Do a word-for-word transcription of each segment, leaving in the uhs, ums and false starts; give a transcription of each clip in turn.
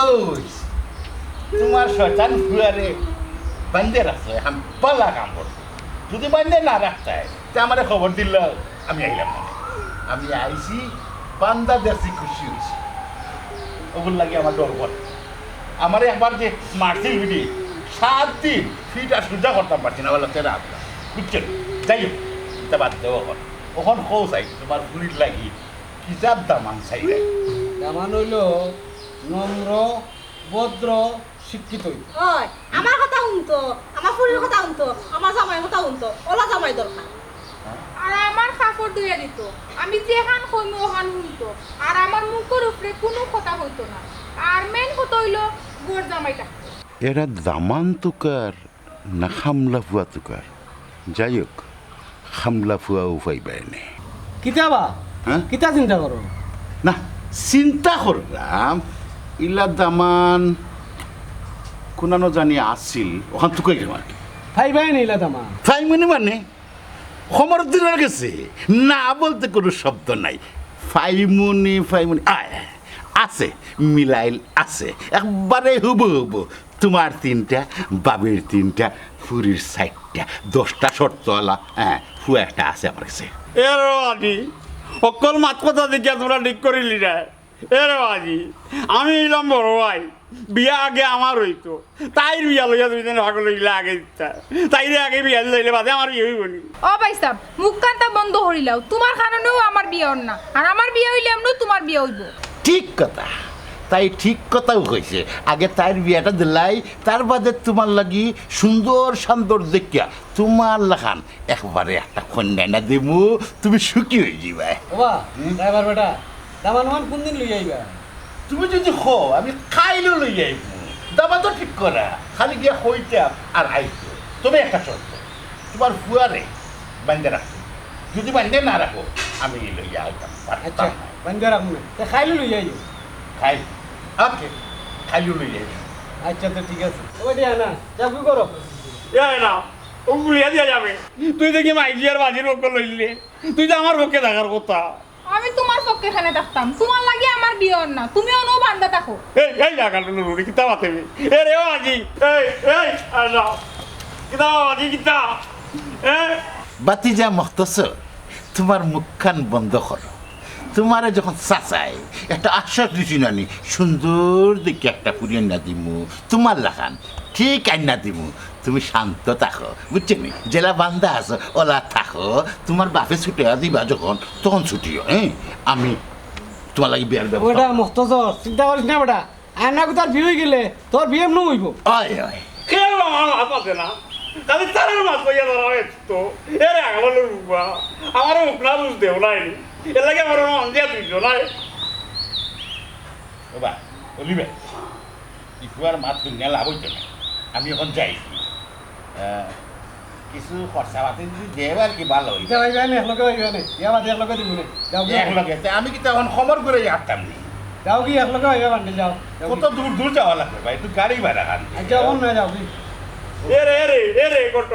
ওই, তোমার শয়তান ফুয়ারে বান্ধে রাখছো, এখন পালা কাম করছো। যদি বান্ধে না রাখতায়, তে আমারে খবর দিলা, আমি আইলাম না। আমি আইছি, বান্দা দেখছি, খুশি হইছি। ওগুর লাগি আমার ডর করে। আমারে একবার যে মারছিল বিটি, সাত দিন ফিট আর সুজা করতাম পারছি না, বলে তেরা আপনার। বুঝছেন? যাই হোক, এটা বাদ দেওয়া হয়। ওখান কও চাই, তোমার ফুরির লাগি কিজাত দামান চাই রে? দামান হইল নম্র, ভদ্র, শিক্ষিত হইব। ওই, আমার কথা শুনতো, আমার ফুরির কথা শুনতো, আমার জামাইর কথা শুনতো, ওলা জামাই দরকার। আর আমার কাপড় ধুইয়া দিত, আমি যেখান কইমু ওখান শুনতো, আর আমার মুখর উপরে কোনো কথা কইতো না। আর মেন কথা হইল ঘর জামাই থাকতো। এরা দামান তুকার না খামলা ফুয়া তুকার? যাই হোক, খামলা ফুয়াও পাইবা এনে। কিতা বা? হ্যাঁ? কিতা চিন্তা করো? না, চিন্তা করলাম, ইলা দামান কোনানো জানি আছিল, ওখান তুকাই গেল আর কি। পাইবা এনে ইলা দামান? পাইমুনি মানে? খবর দিলার গেছে, না বলতে কোনো শব্দ নাই। পাইমুনি, পাইমুনি, আয়, আছে, মিলাইল আছে, একবারে হুবহু। তোমার তিনটা, বাবির তিনটা, ফুরির চাইরটা, দশটা শর্তওয়ালা, হ্যাঁ, ফুয়া একটা আছে আমার কাছে। এর বাদি, অকল মাত কথা দেখিয়া তোমরা ঠিক করিলি না। এরে বাজি, আমি অইলাম বড় ভাই, বিয়া আগে আমার অইতো। তাইর বিয়া লইয়া তুমি যেন পাগল অইলা আগে দিতা। তাইরে আগে বিয়া দিলে বাদে আমার বিয়া অইবো নি? ও ভাই সাব, মুখখানতা বন্ধ করিলাও। তোমার কারণেও আমার বিয়া অর না। আর আমার বিয়া অইলে এমনেও তোমার বিয়া অইবো। ঠিক কথা, তাই ঠিক কথাউ কইছে। আগে তাইর বিয়াটা দিলাই, তার বাদে তোমার লাগি সুন্দর সান্দর দেখিয়া তোমার লাখান একবারে একটা কইন্যা আনিয়া দিমু, তুমি সুখী অইযিবায়। ওবা, হুম? ড্রাইভার বেটা, দামান-ওমান কুনদিন লইয়া আইবা? তুমি যদি কও, আমি কাইলউ লইয়া আইমু। দামান তো ঠিক করা, খালি গিয়া কইতাম আর আইতো। তবে একটা শর্ত, তোমার ফুয়ারে বান্ধিয়া রাখো। যদি বান্ধিয়া না রাখো, আমি লইয়া আইতাম পারতাম আচ্ছা, না। বান্ধিয়া রাখমু নে। তে কাইলউ লইয়া আইও। কাইল, ওকে, কাইলউ লইয়া আইমু। আচ্ছা, তো ঠিক আছে। ওবা, দিয়া না, যা, কি করো? ইয়া না, ও ঘুরিয়া দিয়া যাবে। তুই দেখি মাইজি আর বাজির পক্ষ লইলে, তুই তো আমার পক্ষে থাকার কথা। আমি তোমার পক্ষে কেনে থাকতাম, তোমার লাগি আমার বিয়া অর না, তুমি অনো বান্দা থাকো। এই, এই, লাগাল নুরুরি, কিতা মাতে বে? এ রে, ও আজি, এই, এই, আল্লাহ, কিতা বাজি, কিতা? এ? বাতিজা মখতসর, তোমার মুখখান বন্ধ করো। তোমারে যখন চাচায় একটা আশ্বাস দিছি নানি, সুন্দর দেখি একটা ফুরি আনিয়া দিমু, তোমার লাখান ঠিক আনিয়া দিমু। তুমি শান্ত থাকো, বুঝছো নি? যেলা বান্দা আছো, ওলা থাকো। তোমার বাপে ছুটিয়া দিবা যখন, তখন ছুটিও, হ্যাঁ? আমি তোমার লাগি বিয়ার ব্যবস্থা ওটা করবো। মখতসর, চিন্তা করিস না বেটা। আয়না গুতার বিয়া অই গেলে তোর বিয়া এমনেও অইবো। অয়, অয়। কেউ আমার মাত মাতে না। খালি তারার মাত লইয়া তারা ব্যস্ত। এরে আগলা লড়ুবা। আমারে মুখ না বুঝ দেও নাই। এর লাগি আমার মন দিয়া তুইল নাই। ওবা, অলি ভাই, ই ফুয়ার মাত হুনিয়া লাভ অইতো না। আমি অখন যাই। আহ, কিছু খরচা পাতি যদি দেও আর কি ভালা অইতো। ইতা ভাই, ভাই, আমি একলগে ভাই, ভাই, ইয়া বাদে একলগে দিমু নে। যাও, যাও। একলগে, তে আমি কিতা অখন খবর করে আটতাম নি? যাও কি একলগে ভাই, ভাই, বান্ডে যাও। যাও কত কি? দূর দূর যাওয়া লাগবে ভাই, একটু গাড়ি ভাড়া খান। আচ্ছা, অখন না যাও কি? এ রে, এ রে, এ রে, কত?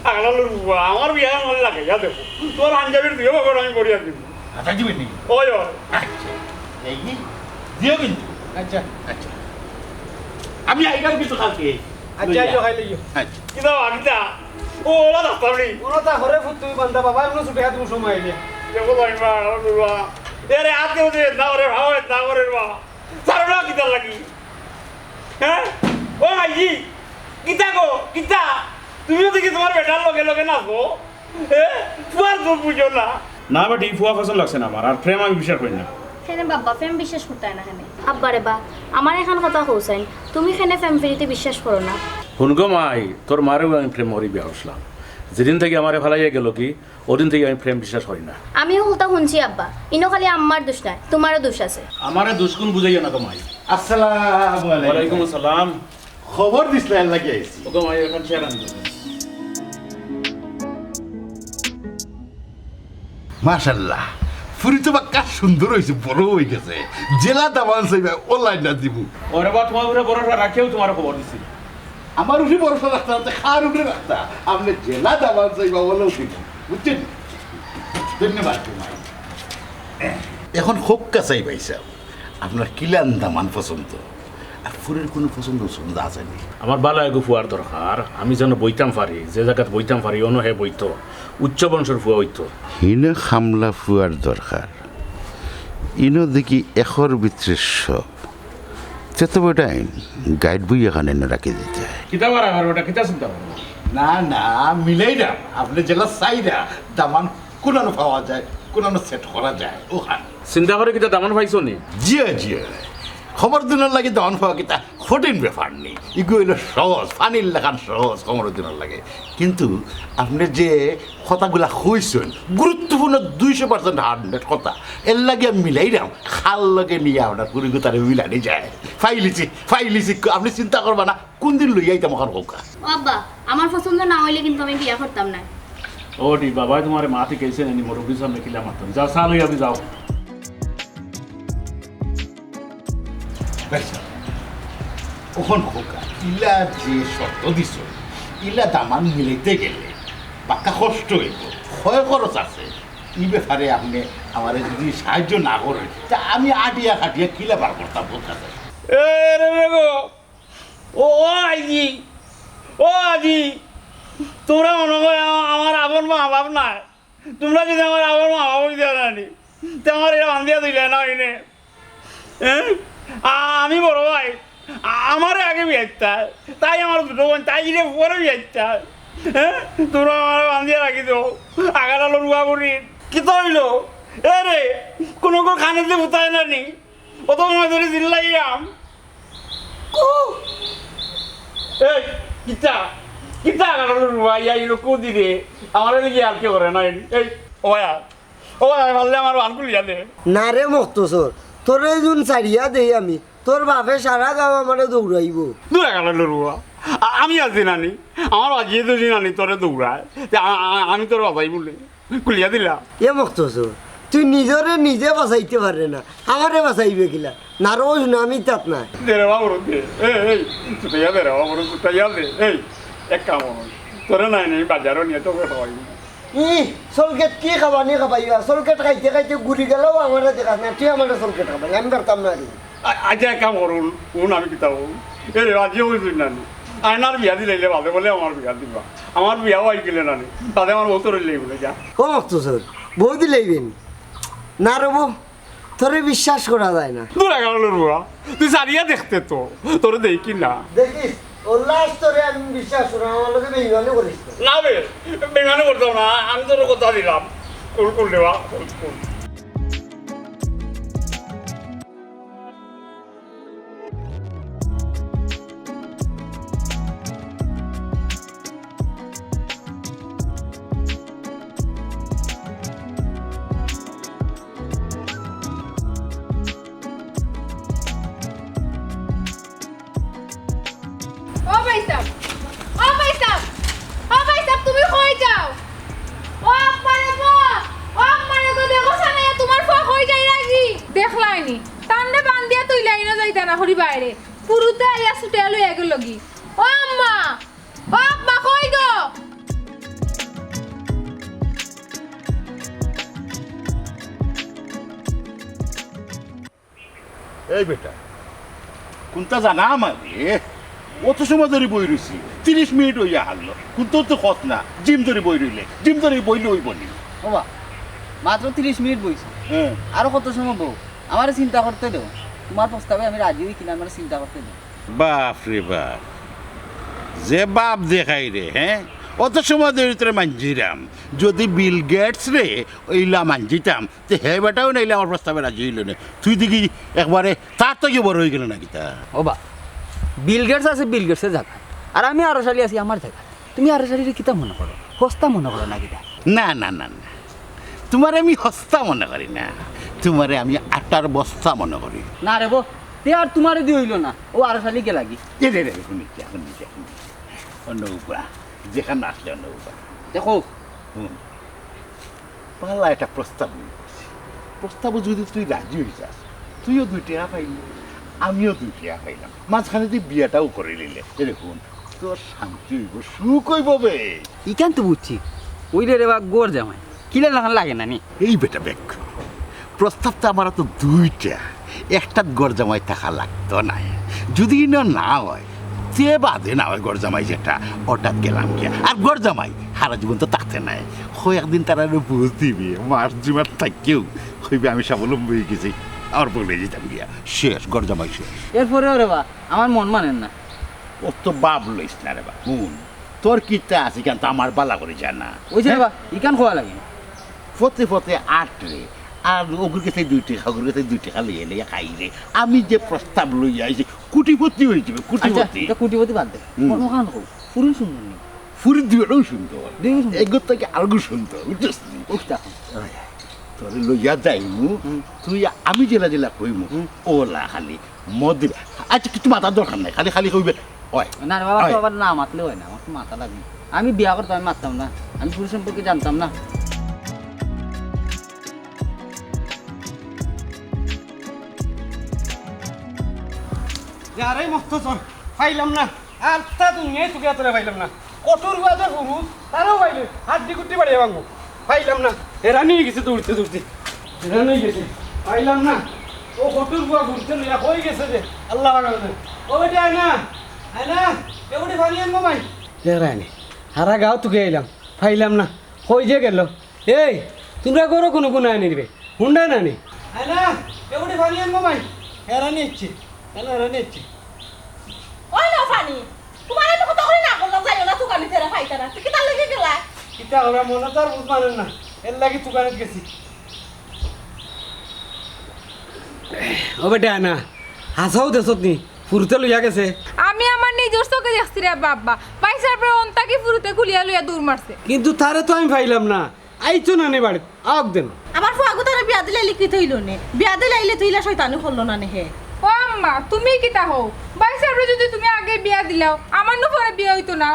আগলা লড়ুবা, আমার বিয়া আমার লাগে, যা দেখো। তোর আঞ্জাবির দুইও বাগর আমি করিয়া দিমু। আচ্ছা, দিবে নি? ওই, ওই। আচ্ছা, এই কি? দিও কিন্তু। আচ্ছা। আচ্ছা। আমি আইলাম কিন্তু কালকে। আচ্ছা, লইয়া। আচ্ছা, খাই লইও। আচ্ছা। কিতা বা, কিতা? ও, ওলা রাস্তা নেই। ওলা তা হরে ফুট তুমি বান্দা বাবা, এমন ছুটে হাত সময় আইলে। দেখো ভাই মা, আমার বাবা। এরে, আতে ওদের না, ওরে ভাও, না, ওরে বাবা। ছাড়ো না, কিতা লাগি? হ্যাঁ? ও মাইজি, কিতা গো, কিতা? তুমিও দেখি তোমার বেটার লগে লগে নাচো। এ, ফুয়ার দুখ বুঝো না। না বেটি, ফুয়া পছন্দ লাগছে না আমার, আর প্রেম আমি বিশ্বাস করি না। কেনে বাবা, প্রেম বিশ্বাস করতে হয় না কেনে? আব্বা রে বা, আমার এখান কথা কইছাইন, তুমি কেনে প্রেম ফিরিতে বিশ্বাস করো না? হুন গো মাই, তোর মারেও আমি প্রেম করি বিয়া করছিলাম। যেদিন থাকি আমারে ফালাইয়া গেল কি, ওদিন থাকি আমি প্রেম বিশ্বাস করি না। আমি হুলতা হুনছি আব্বা, ইনো খালি আম্মার দোষ নাই, তোমারও দোষ আছে। আমারে দোষ গুণ বুঝাইও না গো মাই। আসসালামু আলাইকুম। ওয়ালাইকুম আসসালাম। খবর দিছলা, এর লাগি আইছি। ওগো মাই, এখন চেয়ার আনবো। মাশাআল্লাহ, ফুরি তো বাক্কা সুন্দর অইছে, বড় অই গেছে। যেলা দামান চাইবা, ওলা আনিয়া দিমু। ওরে বা, তোমার উপরে ভরসা রাখিয়াউ তোমারে খবর দিছি। আমার উপরে ভরসা রাখতা, তে কার উপরে রাখতা? আপনে যেলা দামান চাইবা, ওলাউ দিমু। বুঝছইন? ধন্যবাদ তোমায়। এখন কউক্কা চাই ভাইসাব, আপনার কিলান দামান পছন্দ? ফুরির কুনু পছন্দ পছন্দ আছে নি? আমার বালা এগু ফুয়ার দরকার, আমি যেন বইতাম পারি, যে জাগাত বইতাম পারি, অনো হে বইতো, উচ্চ বংশর ফুয়া অইতো। হিনো খামলা ফুয়ার দরকার, ইনো দেখি একর ভিতরে সব। তে তো বেটাইন গাইড বই এখানে এনে রাখি দিতে। কিতা বার আমার বেটা, কিতা চিন্তা করো? না, না, মিলাই না। আপনে যেলা চাইরা, দামান কুনানো পাওয়া যায়, কুনানো সেট করা যায়, ওখান। চিন্তা করি কিতা দামান পাইছো নি? জি অয়, জি অয়। কমরুদ্দিনর লাগি দামান পাওয়া কিতা কঠিন ব্যাপার নি। ইগু অইলো সহজ, পানির লাখান সহজ কমরুদ্দিনর লাগি। কিন্তু আপনে যে কথাগুলা কইছইন, গুরুত্বপূর্ণ দুইশো percent hundred কথা। এরলাগি আমি মিলাইরাম, কার লগে নিয়া আপনার ফুরিগুতারে মিলানি যায়। পাইলিছি, পাইলিছি, আপনে চিন্তা করবা না। কুনদিন লইয়া আইতাম অখান কউক্কা। ও আব্বা, আমার পছন্দ না অইলে কিন্তু আমি বিয়া করতাম না। ও রে বাবা, তুমারে মা ঠিক আছে নি, মুরব্বির সামনে কিলা মাততাম। যাও, চা লইয়া আও, যাও। বেশ, অখন কউক্কা, ইলা যে শর্ত দিছো, ইলা দামান মিলাইতে গেলে বাক্কা কষ্ট অইবো, খয় খরচ আছে। ই ব্যাপারে আপনে আমারে যুদি সাহায্য না করইন, তে আমি আটিয়া কাটিয়া কিলা বার করতাম, বুঝতাছি। এ রে রে গো, ও, ও আইজি, ও আজি, তুমরা মনো করো আমা-, আমার আপন মা বাপ নায়। তুমরা যুদি আমার আপন মা বাপ অইতা নানি, তে আমারে ইলা বান্দিয়া থইলায় না অইনে। হ্যাঁ? আ-, আমি বড় ভাই, আ-, আমারে আগে বিয়া দিতা, তাই আমার ছোট বইন, তাইরে পরে বিয়া দিতা। হ্যাঁ? তুমরা আমারে বান্দিয়া রাখি দেও, আগাটা লড়ুয়া করি। কিতা অইলো? এ রে, কুনু কুনু কানে দি ফুতায় না নি? অত সময় ধরি চিল্লাইয়াম। কু! এই, কিতা? কিতা কারণ রুয়া? ইয়া, ইনো কু দিরে? আমারে লিগে আর কি করে না? এই, ও ভাইয়া, ও ভাইয়া, পারলে আমার বান খুলিয়া দে। না রে মখতসর, তোরে জুন ছাড়িয়া দেই আমি, তোর বাপে সারা গাঁও আমারে দৌড়াইবো। দূর কারণ রুয়া, আ-, আমি আছি নানি, আমার বাজিয়ে তো নানি তোরে দৌড়ায়, তে আ-, আ-, আমি তোর বাবাই বলে। খুলিয়া দিলা। এ মখতসর, তুই নিজরে নিজে বাঁচাইতে পারে না, আমারে বাঁচাইবে কিলা? না রোজ না আমি তাত নাই। দে রে বাবুর দে, এই, এই, ছুটাইয়া দে রে বাবুর, ছুটাইয়া দে, এই, এক কাম কর, তোরে নাই নাই বাজারও নিয়ে তোকে খাওয়াই। ই, সলকেট কি খাবানি খাবাইবা? সলকেট খাইতে খাইতে গুড়ি গেলেও আমারে দেখাস না, তুই আমারে সলকেট খাবাই, আমি পারতাম না রে। আ-, আচ্ছা, এক কাম করুন, হুন আমি কিতা কই। এ রে, রাজি হইছুন না নি? আয়নার বিয়া দিলাইলে বাদে বলে আমার বিয়া দিবা। আমার বিয়াও আই গেলে না নি। বাদে আমার বউ তোর লইব না, যা। ও মখতসর, বউ দিলাইবেন? না রে বউ, তোরে বিশ্বাস করা যায় না। দূর আগালো রুয়া, তুই সারিয়া দেখতে তো, তোরে দেখি না। দেখিস, ও লাস্ট তোরে আমি বিশ্বাস করি, আমার লগে বেইমানি করিস না। না বে, বেইমানি করতাম না, আমি তোর কথা দিলাম। কুল কুল দেওয়া, কুল কুল। ও ভাইসাব, ও ভাইসাব, ও ভাইসাব, তুমি কই যাও? ও আব্বা রে গো, ও আব্বা রে গো, দেখো সামনে তোমার ফুয়া কই যাই রাজি। দেখলাইনি, তান্ডে বান্দিয়া তুই লাইনে যাইতা না করি বাইরে। পুরুতে আইয়া ছুটে লইয়া গেল গি। ও আম্মা, ও আব্বা কই গো? এই বেটা, কুনতা জানা আমারে? অত সময় ধরি বই রইছি, তিরিশ মিনিট অইয়া হারলো। কুনতা তো কস না, জিম ধরি বই রইলে, জিম ধরি বইলে অইবো নি? বাবা, মাত্র তিরিশ মিনিট বইছি। হ্যাঁ। আরো কত সময় বউ? আমারে চিন্তা করতে দেও। তোমার প্রস্তাবে আমি রাজি অই কিনা আমারে চিন্তা করতে দেও। বাপ রে বাপ, যে বাপ দেখাই রে, হ্যাঁ? অত সময় ধরি তোরে মানজিরাম। যদি বিল গেটস রে অইলা মানজিতাম, তে হে বেটাও নাইলে আমার প্রস্তাবে রাজি অইলো না। তুই দেখি একবারে তার তো কি বড় অই গেল না কিতা? ও বা, বিল গেটস আছে বিল গেটসের জাগাত, আর আমি আরশ আলী আছি আমার জাগাত। তুমি আরশ আলীরে কিতা মনে করো? হস্তা মনে করো না কিতা? না, না, না, না, তোমারে আমি হস্তা মনে করি না, তোমারে আমি আটার বস্তা মনে করি। না রে বো, তে আর তোমারে দি অইলো না, ও আরশ আলী গেলাগি। এ রে রে, হুনি যা, হুনি যা, হুনি যা। অন্য উবা, যেখান আসলে অন্য উবা। দেখো। হুম। পালা একটা প্রস্তাব নিয়ে আসছি। প্রস্তাবও যদি তুই রাজি অই যাস, তুইও দুই টেকা পাইলি, আমিও দুই টেকা পাইলাম, মাঝখানে তুই বিয়াটাও করে নিলে। এ রে হুন, তোর শান্তি অইবো, সুখ অইবো বে। ইখান তো বুঝছি, অইলে রে বা ঘর জামাই, কিলা লাখান লাগে না নি? এই বেটা বেক, প্রস্তাব তো আমার তো দুইটা, একটাত ঘর জামাই থাকা লাগতো নায়, যদি ইনো না অয়, তে বাদে না অয় ঘর জামাই যেটা, অটাত গেলাম গিয়া। আর ঘর জামাই হারা জীবন তো থাকতে নায়, কয়েকদিন তারারে বুঝ দিবে, মাস দুই মাস থাকিও কইবে আমি স্বাবলম্বী অই গেছি, আমার বউ লইয়া যাইতাম গিয়া। শেষ, ঘর জামাই শেষ। এরপরে ওরে বা, আমার মন মানের না। অত ভাব লইস না রে বা, হুন, তোর কিতা আছে ইখান তো আমার বালা করি জানা। ওই যে রে বা, ইখান কওয়া লাগে। পথে পথে আট রে, আর অগুর গেছে দুই টেকা, অগুর গেছে দুই টেকা লইয়া লইয়া খাই রে। আমি যে প্রস্তাব লইয়া আইছি, কোটিপতি অই যাবে, আচ্ছা, কোটিপতি। ইটা কোটিপতি বাদ দে। হুম। কোন খান কও? ফুরিন সুন্দর নি? ফুরিন দুইটাও সুন্দর। দুইও সুন্দর। এগুর থাকি আরগু সুন্দর, বুঝছস নি? উঠ তখন। ওই, তোরে লইয়া যাইমু, হুম। তুই আমি যেলা যেলা কইমু, হুম। ওলা খালি মত দিবে। আচ্ছা, কিচ্ছু মাতার দরকার নাই, খালি খালি কইবে, ওই। না রে বাবা, ওই। তো আবার না মাতলে অয় না, আমার তো মাতা লাগে। আমি বিয়া করতাম, আমি মাততাম না, আমি ফুরিন সম্পর্কে জানতাম না। যারে মস্ত চোর, পাইলাম না। আর তা দুনিয়ায় তুকে তোরে পাইলাম না। কটুর বাদে পুরুষ, তারও পাইলে হাত দি কুটি বাড়িয়ে ভাঙবো। পাইলাম না। হেরানি অই গেছে দৌড়তে দৌড়তে। হেরানি অই গেছে। পাইলাম না। ও কটুর বুয়া ঘুরতে লইয়া কই গেছে রে? আল্লাহ পাক জানে। ও বেটা, আয় না। আয় না। এ বেটি পানি আনবো ভাই। হেরানি। হারা গাঁও তুকে আইলাম। পাইলাম না। কই যে গেল? এই, তুমরা ঘরো কুনু কুনু আনি দিবে। হুন্ডা না নি? আয় না, এ বেটি পানি আনবো ভাই। হেরানি অইছে। হ্যালো, হেরানি অইছে। ওই না পানি। তুমারে তো কত করি না করলাম, যাইও না তুকানিত, হেরা পাইতা না। তুই কিতার লাগি গেলা? কিতা করবা, মনে তো আর বুঝ মানের না। এর লাগি তুকানিত গেছি। ও বেটা, আয় না। হাছাউ দেশত নি? ফুরুতে লইয়া গেছে। আমি আমার নিজর চোখে দেখছি রে বাবা। ভাইসাবরে অন্তা কি ফুরুতে খুলিয়া লইয়া দৌড় মারছে। কিন্তু তারে তো আমি পাইলাম না। আইছো না নি বাড়িত? আউক দেন। আমার ফুয়াগু তারে বিয়া দিলে লিখিত অইলো নে। বিয়া দিলে আইলে তুই ইলা শয়তানি করলো না নে হে। ও আম্মা, তুমি কিতা কও? ভাইসাবরে যদি তুমি আগে বিয়া দিলাও, আমার নু পরে বিয়া অইতো না।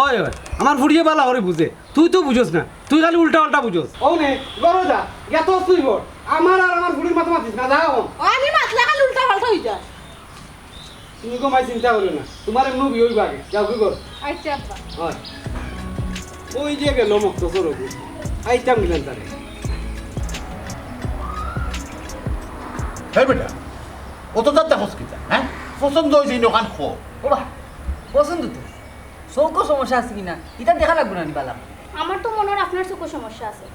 ওই, ওই, আমার ফুড়িয়ে বালা করি বুঝে। তুই তো বুঝোস না, তুই খালি উল্টা পাল্টা বুঝোস। ও নে, ঘরো যা, গিয়া তো তুই বল। আমার আর আমার ফুড়ির মাথা মাতিস না, যা অখন। ও, আমি মাতলে খালি উল্টা পাল্টা অই যায়। তুমি গো মাই চিন্তা করিও না, তুমার এমনেউ বিয়া অইবো আগে, যাও কি কর। আচ্ছা আব্বা। হয়। ওই যে গেল মক্ত সরগু, আইতাম গিলান তারে। এই বেটা, অত তার দেখোস কিতা, হ্যাঁ? পছন্দ অইছে নি অখান ক। ও বা, পছন্দ তো। চউখো সমস্যা আছে কিনা, ইতা দেখা লাগবো না নি বালা? আমার তো মনে অয় আপনার চউখো সমস্যা আছে।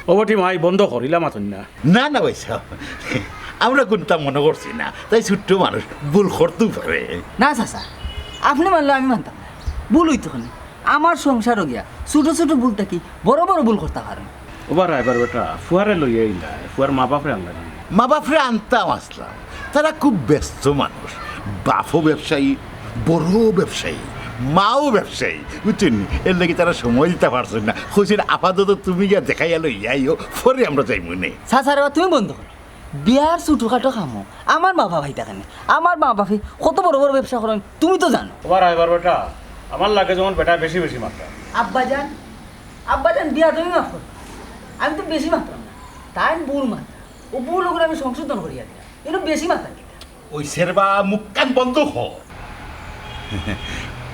ও বেটি মাই, বন্ধ কর, ইলা মাতইন না। না, না ভাইসাব, আমরা কুন্তা মনো করছি না, তাই ছুট্ট মানুষ ভুল করতেউ পারে। না চাচা, আপনে মানলে আমি মানতাম না, ভুল অইতো কেনে? আমার সংসারো গিয়া ছুট্ট ছুট্ট ভুল থাকি বড় বড় ভুল করতা পারইন। ও বা রায়বার বেটা, ফুয়ারে লইয়া আইলা, ফুয়ার মা বাপরে আনলা নি? মা বাপরে আনতাম আছলাম, তারা খুব ব্যস্ত মানুষ, বাপও ব্যবসায়ী, বড়ও ব্যবসায়ী, মাও ব্যবসায়ী, বুঝছইন নি? এর লাগি তারা সময় দিতা পারছইন না। কইছইন, আপাতত তুমি গিয়া দেখাইয়া লইয়া আইও, পরে আমরা যাইমু নে। চাচা রে বা, তুমি বন্ধ করো। বিয়ার ছুটুখাটো কামো আমার মা বাপ আইতা কেনে? আমার মা বাপে কত বড় বড় ব্যবসা করইন, তুমি তো জানো। ও বা রায়বার বেটা, আমার লগে যেমন বেটা বেশি বেশি মাতরা। আব্বাজান, আব্বাজান, বিয়াদবি মাফ করবা, আমি তো বেশি মাতরাম না, তাইন ভুল মাতরা, অউ ভুল অগুরে আমি সংশোধন করিয়া দিরাম, ইনো বেশি মাতরা কিতা? অইছে রে বা, মুখখান বন্ধ কর।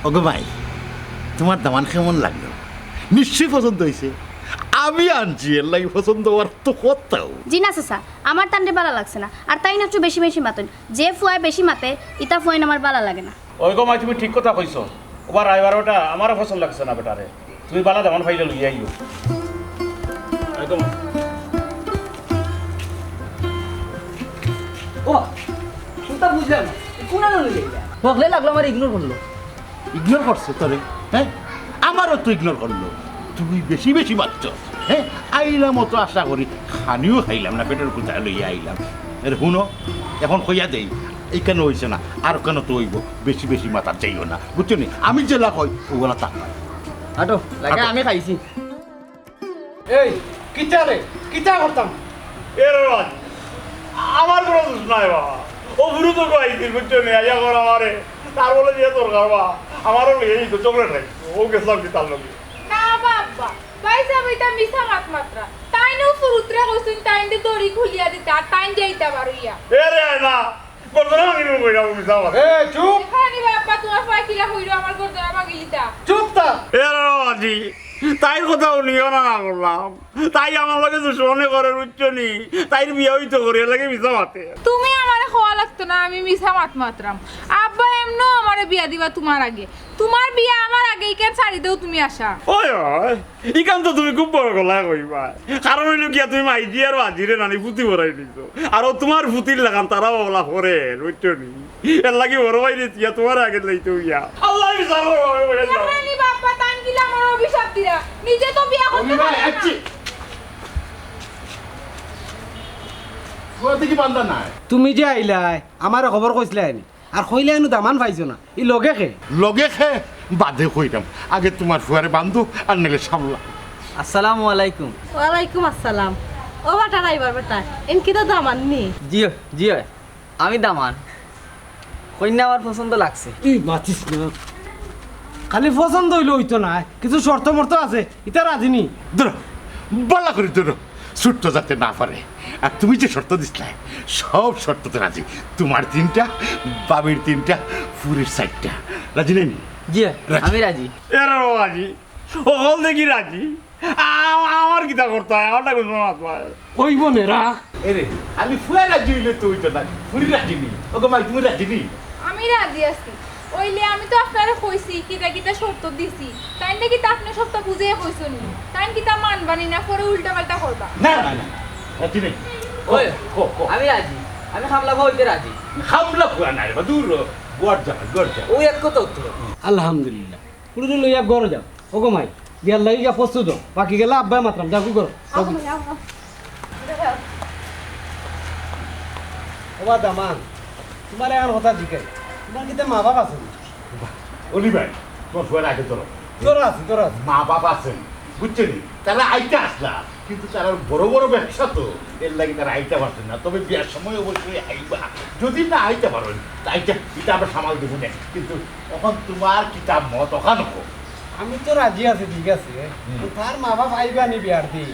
ওগো মাই, তুমার দামান কেমন লাগলো? নিশ্চয়ই পছন্দ অইছে। আমি আনছি, এর লাগি পছন্দ অওয়ার তো কথাউ। জি না চাচা, আমার তানরে বালা লাগছে না। আর তাইন একটু বেশি বেশি মাতইন। যে ফুয়ায় বেশি মাতে, ইতা ফুয়াইন আমার বালা লাগে না। ওই গো মাই, তুমি ঠিক কথা কইছো। ও বা রায়বার বেটা, আমারও পছন্দ লাগছে না বেটারে। তুমি বালা দামান পাইলে লইয়া আইও। একদম। ও, কুন্তা বুঝলাম না। কোন আলো লইয়া আইলা? বগলে লাগলো, আমারে ignore করলো। Ignore করছে তোরে? হ্যাঁ? আমারও তো ignore করলো। তুই বেশি বেশি মাতছস। হ্যাঁ? আইলাম অত আশা করি, খানিও খাইলাম না, পেটর কুন্তা লইয়া আইলাম। এরে হুনো, এখন কইয়া দেই, ইখানো অইছে না, আর কেনো তো অইবো, বেশি বেশি মাতাত যাইও না, বুঝছো নি? আমি যেলা কই, অগুলা থাক। হাঁটো, লাগে হাঁটো। আমি খাইছি। এই, কিতা রে? কিতা করতাম? এ রে বাবা, আমার কোনো দোষ নাই বাবা। ও বুড়ো তো কইছিল, বুঝছো নি? আইয়া কর আমারে, তার বলে যে দরকার বা, আমারও লইয়া এই তো চকলেট খাই। ও গেছিলাম কি তার লগে? না বাবা, ভাইসাব ইতা মিছা মাত মাতরা। তাইনউ ফুরুতরে কইছইন, তাইনরে দড়ি খুলিয়া দিতা, আর তাইন যাইতা বারইয়া। এ রে না, গর্দনা ভাঙি দিমু কইরা, মিছা মাত। এ, চুপ! এখানে বাবা, তুমার ফুয়ায় কিলা কইরো, আমার গর্দনা ভাঙি দিতা। চুপ থাক! এ রে বাবাজি, তাইর কথা হুনিও না, না করলাম। তাই আমার লগে দুশমনি করে, বুঝছো নি? তাইর বিয়া অইতো করি, এর লাগি মিছা মাতে। তুমি আমারে কওয়া লাগতো না, আমি মিছা মাত মাতরাম। আব্বা এমনেও আমারে বিয়া দিবা তুমার আগে। তুমার বিয়া আমার আগে, ইখান ছাড়ি দেও তুমি আশা। ওই, ওই, ইখান তো তুমি খুব বড় গলায় কইবায়। কারণ অইলো গিয়া তুমি মাইজি আর আজিরে নানি ফুতি ভরাই দিছো। আর অউ তুমার ফুতির লাখান তারাও অলা করে, বুঝছো নি? এরলাগি বড় ভাইরে দিয়া তুমার আগে লইতো গিয়া। আল্লাহ বিচার করো, আমি বলে যাও। দেখরায়নি বাপ্পা, তাইন কিলা আমারে অভিশাপ দিরা। নিজে তো বিয়া করতে পারলাম না। আচ্ছি। ফুয়া দেখি বান্দা নাই। তুমি যে আইলায়, আমারে খবর কইছলায়নি। আর কইলায়নু দামান পাইছো না। ই লগে কে? লগে কে? বাদে কইরাম। আগে তুমার ফুয়ারে বান্ধো, আর নাইলে সামলা। আসসালামু আলাইকুম। ওয়ালাইকুম আসসালাম। ও বেটা, রাইবার বেটা, এন কিতা দামান নি? জি অয়, জি অয়। আমি দামান। কইন্যা আমার পছন্দ লাগছে। তুই মাতিস না। খালি পছন্দ অইলে অইতো নায়, কিছু শর্ত মর্ত আছে, ইতা রাজি নি? ধরো, বালা করি ধরো, ছুটতো যাতে না পারে। আর তুমি যে শর্ত দিছলায়, সব শর্ততে রাজি। তুমার তিনটা, ভাবির তিনটা, ফুরির চাইরটা। রাজি নায়নি? জি, রাজি। আমি রাজি। এরাও রাজি। অকল দেখি রাজি। আ-, আমার কিতা করতে অয়? আমারটা কোন মাত পায়? কইবো নেরা। এরে, আমি ফুয়া রাজি অইলে তো অইতো না। ফুরি রাজি নি? ওগো মাই, তুমি রাজি নি? আমি রাজি আছি। অইলে আমি তো আপনারে কইছি, কিতা কিতা শর্ত দিছি। তাইন দেখি তা আপনে সবটা বুঝিয়া কইছইন নি। তাইন কিতা মানবা নি না, পরে উল্টা পাল্টা করবা? না, না, না, না। রাজি নায়। ওই, কো, কো। আমি রাজি। আমি খামলা ফুয়া অইতে রাজি। খামলা ফুয়া নায় রে বা, দূর হ। ঘর যা, ঘর যা। ওই এক কথা উত্তর। আলহামদুলিল্লাহ। ফুরিরে লইয়া ঘরো যাও। ওগো মাই, বিয়ার লাগি গিয়া প্রস্তুত অও। বাকি গেলা আব্বায় মাতরাম, যাও ঘরো। আও, আও, আও। ওবা দামান, তুমারে এখান কথা জিকাই, তুমার কিতা মা বাপ আছে নি? অলি ভাই, তুমার ফুয়ার আগে ধরো। তোরা আছে, তোরা আছে। মা বাপ আছইন, বুঝছো নি? তারা আইতা আছলা, কিন্তু তারার বড় বড় ব্যবসা তো, এরলাগি তারা আইতা পারছইন না। তবে বিয়ার সময় অবশ্যই আইবা। যদি না আইতা পারইন, তা আইচ্ছা, ইটা আমরা সামাল দিমু নে। কিন্তু অখন তুমার কিতা মত অখান কও। আমি তো রাজি আছি, ঠিক আছে। হুম। তার মা বাপ আইবা নি বিয়ার দিন?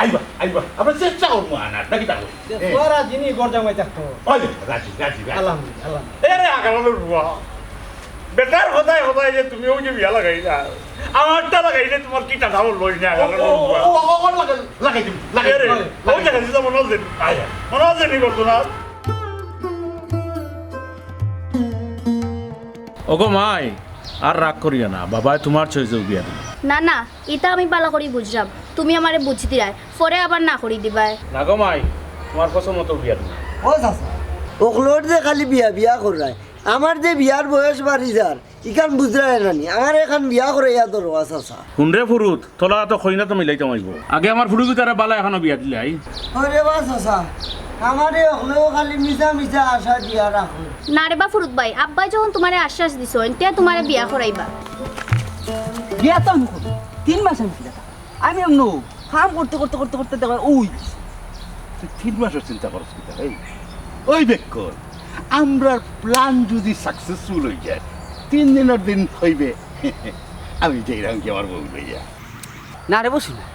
আইবা, আইবা। আমরা চেষ্টা করমু আনার, নাকি তা কই? যে এ। ফুয়া রাজি নি, ঘর জামাই থাকতো। ওই, রাজি, রাজি, রাজি। আলহামদুলিল্লাহ, আলহামদুলিল্লাহ। এরে আগামী ফুয়া। বেটার কথায় কথায় যে তুমি অউ যে বিয়া লাগাইলা, আমারটা লাগাইলে তুমার কিতা ডাবল লই না, ও, আগামী ও, ফুয়া। ও, ও, ও, লাগাই, লাগাই দিমু, লাগাই এরে, দিমু, ওই লাগাই জায়গা দিমু। দিতে মনে হচ্ছে নি? আয়, আয়। মনে হচ্ছে নি করতো না? ওগো মাই, আর রাগ করিও না, বাবায় তুমার choice-এউ বিয়া দিবা। না, না, ইতা আমি বালা করি বুঝরাম, তুমি আমারে বুঝ দিরায়, পরে আবার না করি দিবায়। না গো মাই, তুমার পছন্দ মতো বিয়া দিমু। ও চাচা, অকলর যে খালি বিয়া বিয়া কররায়, আমার যে বিয়ার বয়স বাড়ি যার, ইখান বুঝরায় না নি, আমারে এখান বিয়া করাইয়া ধরো, ও চাচা। হুন রে ফুরুত, তোলা তো কইনা তো মিলাইতাম অইবো। আগে আমার ফুরুত তারা বালা এখানো বিয়া দিলাই। ওরে বা চাচা, আমারে অকলেউ খালি মিছা মিছা আশা দিয়া রাখো। না রে বা ফুরুত ভাই, আব্বায় যখন তুমারে আশ্বাস দিছইন, তে তুমারে বিয়া করাইবা। বিয়া তো আমি করমু। তিন মাস আমি কিতা থাকতাম? আমি এমনও কাম করতে করতে করতে করতে দেখো, ওই। তুই তিন মাসর চিন্তা করস কিতা, এই? ওই বেক্কর, আমরার plan যদি successful অই যায়, তিন দিনর দিন অইবে, আমি যাইরাম গি আমার বউ লইয়া। না রে বসু না,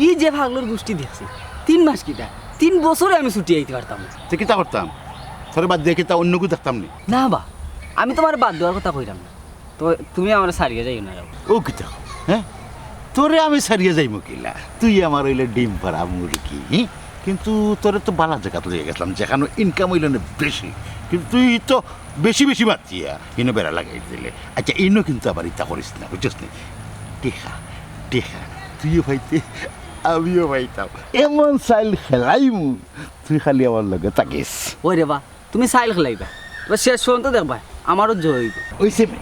ই যে পাগলর গুষ্টি দেখছি, তিন মাস কিতা, তিন বছরে আমি ছুটি আইতে পারতাম না। তে কিতা করতাম? তোরে বাদ দিয়া কিতা অইন্য কেউ দেখতাম নি? না বা, আমি তুমারে বাদ দেওয়ার কথা কইরাম না। তো তুমি আমারে ছাড়িয়া যাইও না রে বা। ও কিতা? হ্যাঁ? তোরে আমি ছাড়িয়া যাইমু কিলা? তুই আমার অইলে ডিম পাড়া মুরগি, হি? কিন্তু তোরে তো বালা জাগাত লইয়া গেছলাম, যেখানো income অইলে না বেশি। কিন্তু তুই তো বেশি বেশি মাতিয়া ইনো বেড়া লাগাই দিলে। আইচ্ছা, ইনো কিন্তু আবার ইতা করিস না, বুঝছস নি? টেকা, টেকা, তুইও পাইতে, আমিও পাইতাম। এমন style খেলাইমু, তুই খালি আমার লগে থাকিস। ওই রে বা, তুমি style খেলাইবা, এবার শেষ পর্যন্ত দেখবায় আমারও জয় অইবো। অইছে বে,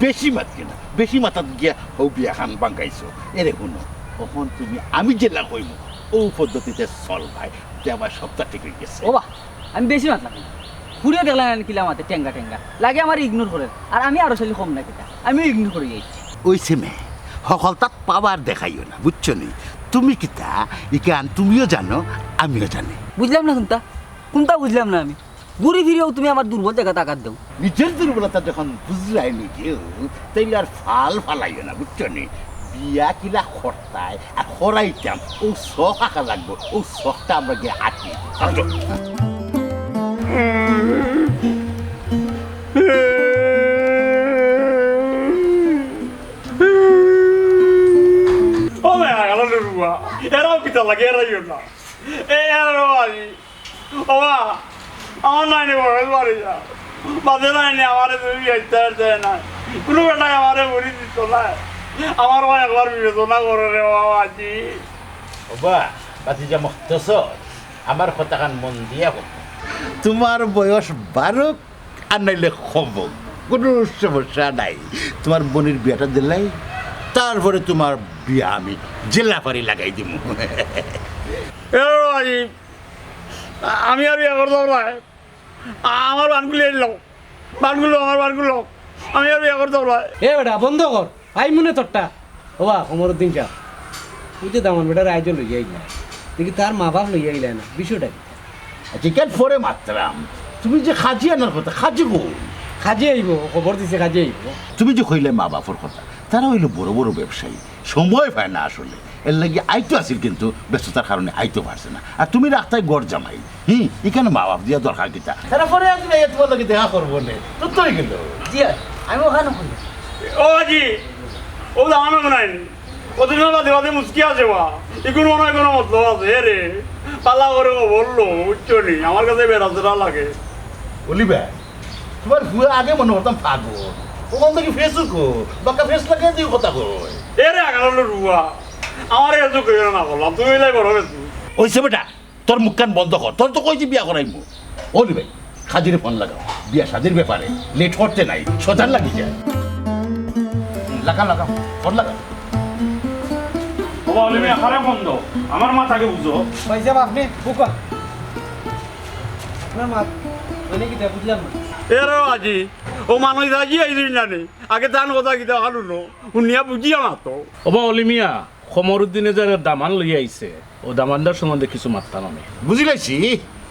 বেশি মাতিও না, বেশি মাতাত গিয়া হউ বিয়াখান ভাঙ্গাইছো। এরে হুনো, অখন তুমি আমি যেলা কইমু, অউ পদ্ধতিতে চলবায়, দেখবায় সবতা ঠিক অইগেছে। ও বা, আমি বেশি মাতলাম না। ফুরিয়ে দেখলাম আমি কিলা মাতে টেঙ্গা টেঙ্গা। লাগে আমারে ignore করের, আর আমি আরো শালি কম না কিতা, আমিও ignore করি যাইছি। অইছে মে, হকলতাত power দেখাইও না, বুঝছো নি? তুমি কিতা, ইখান তুমিও জানো, আমিও জানি। বুঝলাম না কুনতা, কুনতা বুঝলাম না আমি। ঘুরি ফিরিয়াও তুমি আমার দুর্বল জাগাত আঘাত দেও। নিজর দুর্বলতা যখন বুঝরায় নিজেউ, তাইলে আর ফাল ফালাইও না, বুঝছো নি? বিয়া কিলা করতায় আর করাইতাম, অউ শখ আঁকা লাগবো, অউ শখটা আমরা গিয়া আঁকি। আসো। ও ভাই, আগালো রে বাবা। এরাও কিতা লাগে, এরাইও না। এ, এরাও আই। বাবা, আমার নাইনি বয়স বাড়ি যা। বাদে নাইনি আমারে তুমি বিয়া দিতে দেয় না। কোনো বেটায় আমারে বুড়ি দিত না। আমার মা একবার বিবেচনা করে রে বাবাজি। ওবা, বাতিজা মখতসর, আমার কথাখান মন দিয়া হোক। তোমার বয়স বারুক আর নাইলে কমুক, কোনো সমস্যা নাই। তোমার বইনর বিয়াটা দিলাই, তারপরে তোমার বিয়া আমি জেলা ফারি লাগাই দিমু। এ বাবাজি, আমি আর বিয়া করতাম না। আমার বানগুলি এলো। বানগুলো, আমার বানগুলো। আমি আর বিয়া করতাম না। এ বেটা, বন্ধ কর। আই মনে তোরটা। ওবা, কমরুদ্দিন সাব। তুই তো দামান বেটার আয়োজন লইয়া আইলা। দেখি তার মা বাপ লইয়া আইলা না। বিষয়টা কি? আচ্ছা, কেন পরে মাতরাম? তুমি যে কাজি আনার কথা, কাজি কই? কাজি আইবো, খবর দিছে কাজি আইবো। তুমি যে কইলে মা বাপর কথা, তারা অইলো বড় বড় ব্যবসায়ী, সময় পায় না আসলে। এর লাগি আইতো আছিল, কিন্তু ব্যস্ততার কারণে আইতো পারছে না। আর তুমি রাখতায় ঘর জামাই, হুম, ইখানো মা বাপ দিয়া দরকার কিতা? তারা পরে আজ নাই, তোমার লগে দেখা করবো নে, তো তুই গেল। জি, আমি ওখানে কই। ও বাবাজি, ও দামান মনে হয় নি। কতদিন বাদে বাদে মুচকি আছে বা। ইগুর মনে হয় কোনো মতলব আছে, এ রে। পালা করে ও বললো, বুঝছো নি? আমার কাছে বেড়াচেরা লাগে। অলি ভাই, তোমার ফুয়া আগে মনে করতাম পাগল। ওখান থেকে ফেসুক, বাক্কা ফেস লাগিয়ে দিয়ে কথা কয়। এ রে, আগালো রুয়া। আমার এত কেউ না বললাম, তুমি এলাই বড় হয়েছো। ওই সে বেটা, তোর মুখখান বন্ধ কর, তোর তো কইছি বিয়া করাইমু। অলি ভাই, কাজিরে ফোন লাগাও, বিয়া শাদির ব্যাপারে লেট করতে নাই, সজাগ লাগি যায়। লাগা, লাগা, ফোন লাগা। বাবা, অলি মিয়া, খারাপ বন্ধ, আমার মাত আগে বুঝো। ভাইসাব, আপনি বুকা। আপনার মাত মানে কিতা বুঝলাম না। এ রে বাবাজি, ও মানুষ আজি আইছইন না নি? আগে তান কথা কিতা হালু নো, হুনিয়া বুঝিয়া মাতো। ওবা অলি মিয়া, কমরুদ্দিনে যে দামান লইয়া আইছে, ও দামানদার সম্বন্ধে কিছু মাততাম আমি। বুঝিলাইছি,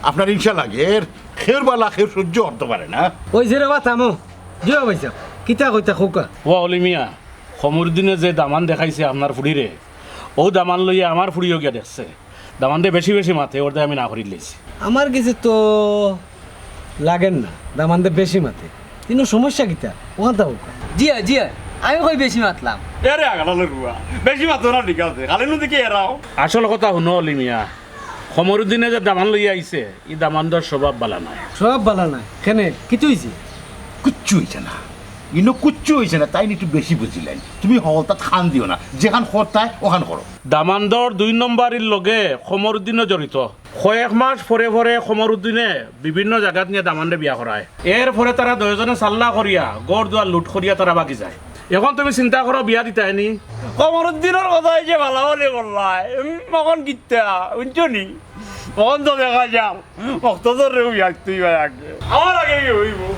আপনার হিংসা লাগের, খেউর বালা খেউ সহ্য করতে পারে না। ওই যে রে বা থামো, জি ও ভাইসাব, কিতা কইতা কউক্কা? ওবা অলি মিয়া, কমরুদ্দিনে যে দামান দেখাইছে আপনার ফুড়িরে, ও দামান লইয়া আমার ফুড়িও গিয়া দেখছে। দামান্দে বেশি বেশি মাতে, ওরতে আমি না করিলাইছি। আমার গেছে তো লাগের না, দামান্দে বেশি মাতে। কিন্তু সমস্যা কিতা? ওখান থাকো। জি অয়, জি অয়, আমি কই বেশি মাতলাম। এ রে আগালো রুয়া, বেশি মাতো না, ঠিক আছে, খালি নদী কি এরাও। আসল কথা হুনো অলি মিয়া, কমরুদ্দিনে যে দামান লইয়া আইছে, ই দামান্দর স্বভাব বালা নায়। স্বভাব বালা নায়? কেনে? কিতা অইছে? কিচ্ছু অইছে না, ইনো কিচ্ছু অইছে না, তাইন একটু বেশি বুঝিলাইন। তুমি হকলতাত কান দিও না, যেখান করতায় ওখান করো। দামান্দর দুই নম্বরির লগে কমরুদ্দিনও জড়িত। কয়েক মাস পরে পরে কমরুদ্দিনে বিভিন্ন জাগাত নিয়া দামান্দরে বিয়া করায়। এর পরে তারা দুইজনে সাল্লা করিয়া, ঘর দুয়ার লুট করিয়া তারা ভাগি যায়। এখন তুমি চিন্তা করো, বিয়া দিতায় নি? কমরুদ্দিনর কথায় যে বালা বালি করলায়, উম, অখন কিতা, বুঝছো নি? অখন তো দেখা যাক, মখতসররে বিয়া দিতে অইবো আগে। আমার আগে বিয়া অইবো।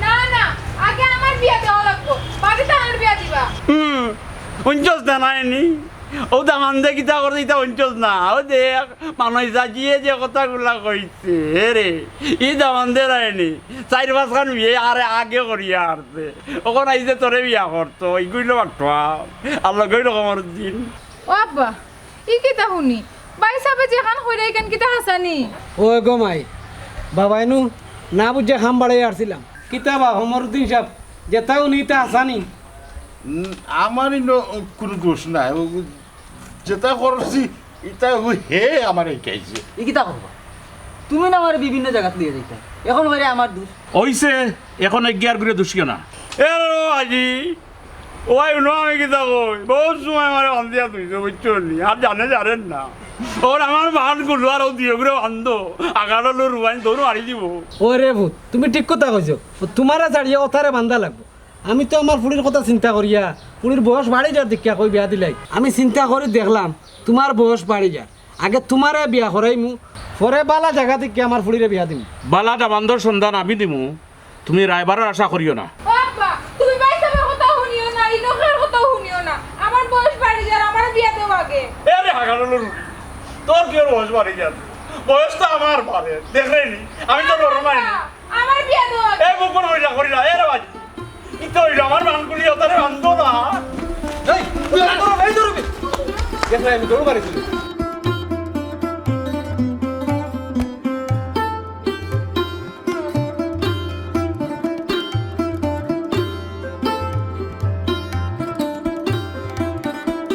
না, না, আগে আমার বিয়া দেওয়া লাগবো। বাদে তানর বিয়া দিবা। হুম, হুনছস না, নায় নি? ও দামান্দে কিতা করছে, ইতা হুনছস না? ও দেখ, মানুষ সাজিয়ে যে কথাগুলা কইছে, হে রে, ই দামান্দে নায় নি? চাইর পাঁচখান বিয়া আরে আগে করিয়া আরছে। অখন আইছে তোরে বিয়া করতো, ইগুইলো বাট্টুয়া। আর লগে অইলো কমরুদ্দিন। ও আব্বা, ই কিতা হুনি? ভাইসাবে যেখান কইরা ইখান কিতা হাছানি? ও গো মাই, বাবাইনু না বুঝিয়া কাম বাড়াইয়া আরছিলাম। কিতা বা কমরুদ্দিন সাব, যেতা হুনি ইতা হাছানি? উম, আমার ইনো কুনু দোষ নাই। ও যেতা করছি, ইতা ও হে আমারে হিকাইছে। ই কিতা করবা? তুমি না আমারে বিভিন্ন জাগাত লইয়া যাইতায়। অখন বারে আমার দোষ। অইছে, অখন এগিয়ার ঘুরে দুষিও না। এ রে বাবাজি, ও ভাই, হুনো আমি কিতা কই, বউত সময় আমারে বান্ধিয়া থইছো, বুঝছো নি? আর জানে জানেন না। অখন আমার বানগুলো আর ও দিও ঘুরে বান্ধো, আগাড়ালো রুয়াইন দৌড় মারি দিবো। ওরে পুত, তুমি ঠিক কথা কইছো। ও তুমারে ছাড়িয়া অতারে বান্ধা লাগবো। আমি তো আমার ফুড়ির কথা চিন্তা করিয়া, ফুড়ির বয়স বাড়ি যার দেখিয়া কই বিয়া দিলাই। আমি চিন্তা করি দেখলাম, তুমার বয়স বাড়ি যার। আগে তুমারে বিয়া করাইমু, পরে বালা জাগা দেখিয়া আমার ফুড়িরে বিয়া দিমু। বালা দামান্দর সন্ধান আমি দিমু, তুমি রায়বারর আশা করিও না। ও আব্বা, তুমি ভাইসাবর কথা হুনিও না, ইনকের কথা হুনিও না। আমার বয়স বাড়ি যার, আমারে বিয়া দেও আগে। এ রে হাগালুর রুড়ি, তোর কিওর বয়স বাড়ি যার? বয়স তো আমার বাড়ে, দেখরে নি? আমি তো বড় নায় নি? আমার বিয়া দেও আগে। এ মুখ বড় হইলা করি না, এ রে ভাই। ইতা অইলো আমার বানগুলি, অতারে বান্ধো না। এই, তুই আর ধরো, এই ধরো। দেখো, আমি দৌড় মারিছি।